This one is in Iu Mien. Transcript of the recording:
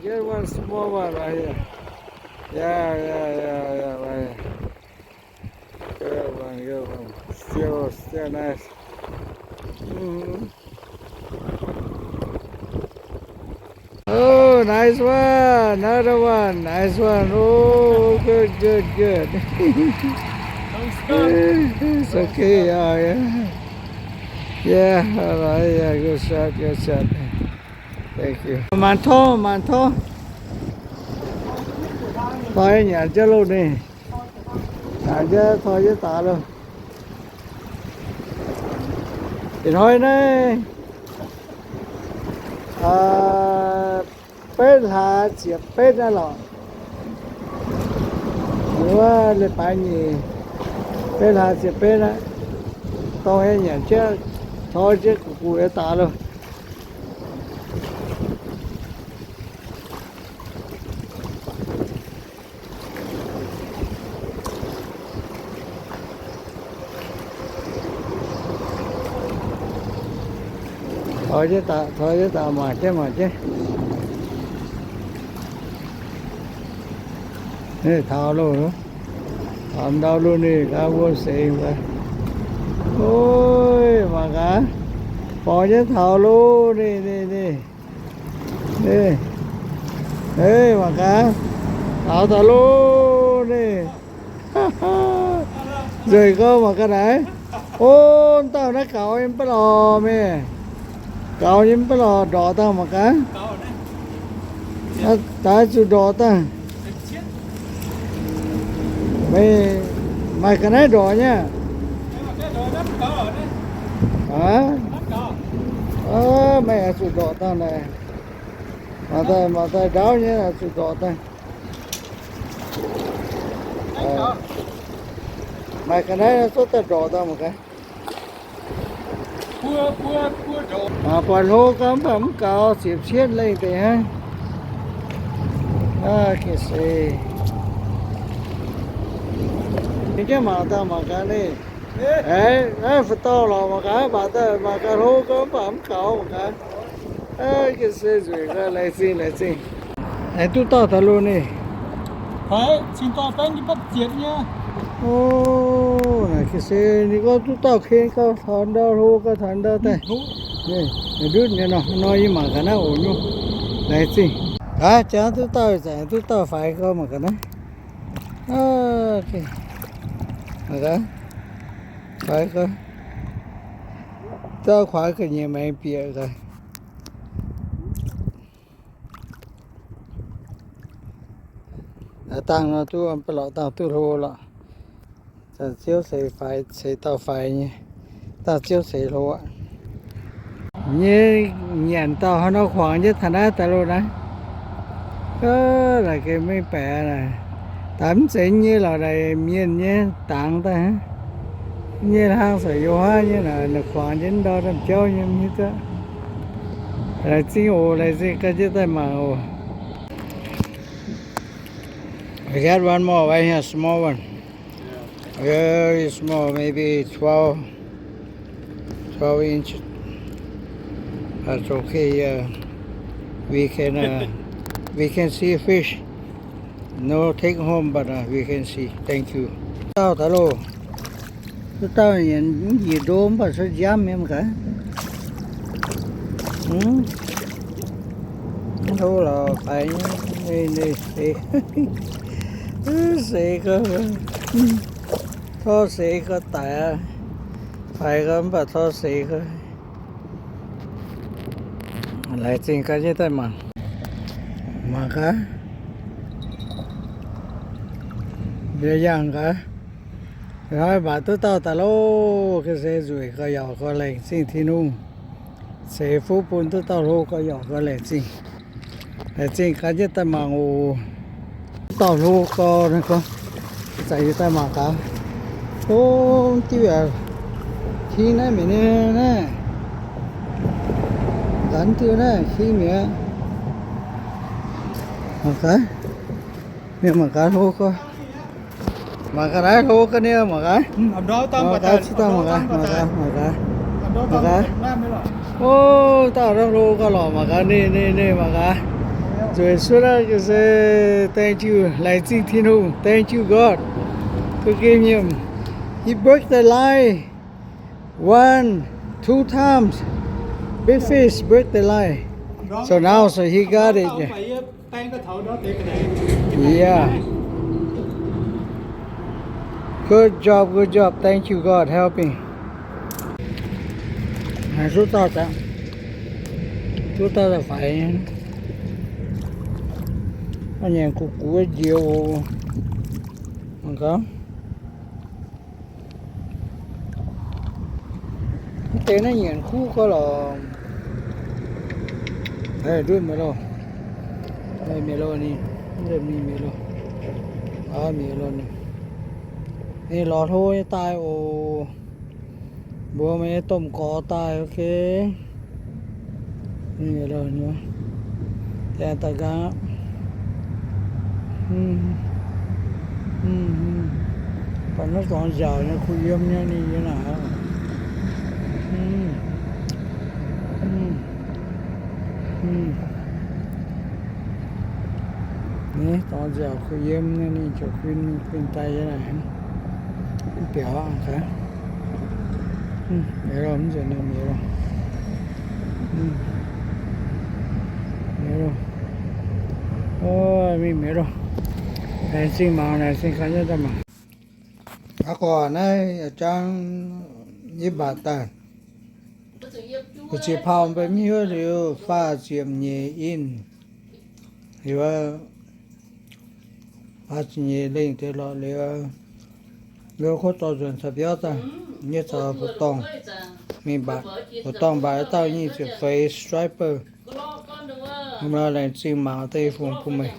Get one small one right here. Yeah, yeah, yeah, yeah, right here. Good one, good one. Still, still nice. Mm-hmm. Oh, nice one. Another one. Nice one. Oh, good, good, good. It's okay. Yeah, yeah. Yeah, all right. Yeah, good shot, good shot. Thank you. Mangc tov, mangc tov. Toi nyanc jienv loh ninh. Nyanc jienv toi jienv daaih loh. Ih hnoi naaiv, betv hlaax ziepc betv naaiv lorqc. Wuov leiz-baaix nyeic, betv hlaax ziepc betv aqv. Dorh nyei nyanc jienv, toi jienv gu'guc daaih loh. Toi jienv daaih, toi jienv daaih, mangc jienv, mangc jienv. Taux loh, taux ndau loh ninh gaax, mbuo seix gaax. Oi, mangc gaax, borngz jienv taux loh ninh, ninh, ninh. Ei, mangc gaax, taux daaih loh ninh. Nzueic gau mangc gaax naaiv. O, dauh naaiv gaux nyei mv baac lorqc mingh. Gaux nyei mv baac lorqc, ndorqc dangh mangc gaax. Daaih zuqc ndorqc dangh. Meih, maaih ga'naaiv ndorqc nyei aqv? Aa, meih oix zuqc ndorqc dangh naaic. Mangc daaih, mangc daaih ndaauv nyei oix zuqc ndorqc dangh. Maaih ga'naaiv cuotv daaih ndorqc dangh mangc gaax. Buatc hlo gau mv baac mv gaux, ziepc cietv lengh deix hnangv. Gengh se. Ninh gengh mangc daaih mangc gaax ninh. Aeqv, fu-dorngh lorqc mangc gaax, mangc daaih mangc gaax hlo gau mv baac mv gaux mangc gaax. Gengh se nzueic gau, laengz zingh, laengz zingh. Aengx duqv dauh daaih loh ninh. O, naaic gengh se ninh gorngv duqv dauh ken gau, taux ndau hlo gau, taux ndau daaih. Ninh ndutv nyei nor, nor yie mangc gaax naaiv oc nyungc. Laengz zingh. Gaax, jangx duqv dauh ih zanc duqv dauh faix gau mangc gaax naaiv. Mangc gaax, faix gau. Dauh kuaix ga'nyiec maengx bieqc gaax. Dangh nor duqv, mv baac lorqc dangh duqv hlo lorqc. Ziouv seix faix, seix dauh faix nyei. Dangh ziouv seix hlo aqv. Nyei nyanc dauh haaix nor kuangx jienv taux naaiv daaih loh naaiv. Laaix gengh mengh baeqc naaic. Daaih mv zeiz nyei lorqc, naaic mienh nyei dangx daaih. Nyei hlang seix yo haav nyei naaic, naaic kuangx jienv ndau daaih jauv nyei mv hiuv duqv. Laengz zingh oc, laengz zingh ganh jienv daaih mangc oc. I got one more right here, small one. Very small, maybe twelve, twelve inch. That's okay, yeah. We can, uh, we can see fish. No take home, but, uh, we can see. Thank you. Dauh daaih loh. Duqv dauh njiec ndo mv baac cuotv nziaamv nyei mv gaax. Hlo lorqc, faix nyei, seix, seix gau, tor seix gau daic aqv. Faix gau mv baac tor seix gau. Laengz zingh gaax jienv daaih mangc. Mangc gaax. Mbiauz yangh gaax. Hnoi mbatc duqv dauh daaih loh, ga'se nzueic gau, yaac gau, laengz zingh Tin-Hungh. Ceix fuqv bun duqv dauh hlo gau, yaac gau, laengz zingh. Laengz zingh gaax jienv daaih mangc oc. Dauh hlo gau, zanc yie daaih mangc gaax. O, diuv yaac king naaiv mi'aqv naaiv. Nqanx diuv naaiv king mi'aqv. Mangc gaax. Mienh mangc gaax hlo gau. Mangc gaax naaiv hlo gau niaa, mangc gaax. Mangc gaax, mangc gaax, mangc gaax, mangc gaax. Mangc gaax. O, dauh naaiv hlo gau lorqc, mangc gaax, ninh, ninh, ninh, mangc gaax. So as soon as you say thank you, 来自天父, thank you God, forgive him. He break the line one, two times. Big fish break the line. So now, so he got it. Yeah. Good job, good job. Thank you, God, helping. Zuqc dauh, zuqc dauh faix. Nyanc kuv kuv njiec oc. Mv deix naaiv nyanc kuv gorx lorqc. Nduov mienh loh, mienh loh ni, mienh loh, mienh loh ni. Ninh lorz hlo nyei daaih oc. Mbuox meih nyei domh gorx daaih, ok. Daaih nqaang aqv. Baac naaiv dorngx nziaauc nyei, kuh yiem nyei, ninh yiem naaic. Naaiv dorngx nziaauc kuh yiem nyei, ninh ziouc kuh, kuh daaih yiem naaic. Mv biaux aqv. Mienh loh, mv nzunc ninh mienh loh. Mienh loh. Mingh mienh loh. Laengz zingh mangc, laengz zingh ganh nyei daaih mangc. Aa gorx naaiv jangv yie mbatc daaih. Mbu'ziex pau mv bei mv hiuv liuz faah ziepc nyeic inch. Liuz, faah ziepc nyeic lengh deix lorqc liuz, liuz kuv dorh nzuonx caux biauv daaih, yie caux fu'dorngh mingh mbatc. Fu'dorngh mbatc dauh nyic ziepc feix striper. Laengz zingh mangc deix fungx bun meih.